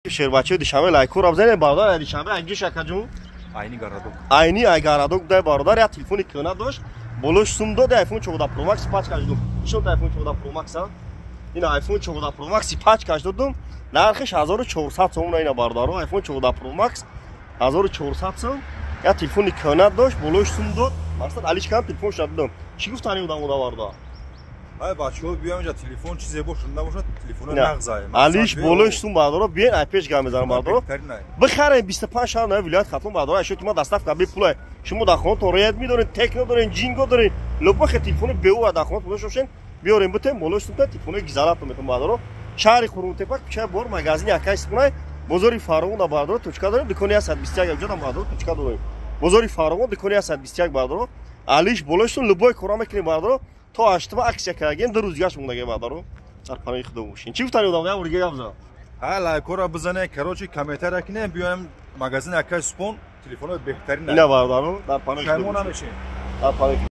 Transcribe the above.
Шербачаи Душанбе, лайкора бизанед, бародар. Душанбе айгиш, акаҷун? Айни городок. Айни ай городок дай, бародар. Як телефони кӯна дошт, болош сум дод, iPhone 14 Pro Max пачкаш додум. Ишон iPhone 14 Pro Max, а ина iPhone 14 Pro Max пачкаш додум, нархиш 1400 сом. Ина, бародаро, iPhone 14 Pro Max 1400 сом. Як телефони кӯна дошт, болош сум дод, мақсад алиш кардам, телефонш додум. Чӣ гуфтани одам ода, бародар? Ай, бачаҳо, биём инҷа, телефон чизе бошад, набошад, телефоно нағзай. Алиш болош сум, бародаро, биён, ай пеш гап мезанам, бародаро, бихарем. 25 шаҳр нави вилоят Хатлон, бародаро, ашё ки ма доставка бепулай. Шумо дар хонатон Редми дорен, Техно дорен, Ҷинго дорен, любой телефони беу дар хонатон дошта бошен, биёрем, битем, болош сум, телефони гизаратон метон, бародаро. Шаҳри Қурғонтепа, кӯчаи Бор, магазини акай Сипунай, бозори Фаровон да, бародаро, точка дорем, дукони 121 ҷодам, бародаро, точка дорем. Бозори Фаровон, дукони 121, бародаро. Алиш болош сум, любой кора мекунем, бародаро. То 8-ма акция кардагем, 2 рӯз дигаш мондагем, бародаро. Дар паноҳи Худо бошин. Чӣ гуфтани одам? Як бор дига гап зан. Ҳа, лайкора бизанем, короче, комментария кунем, биёем магазини акай Супон, телефонои беҳтарин. Ина, бародаро, дар паноҳи Худо намешем. Дар паноҳи.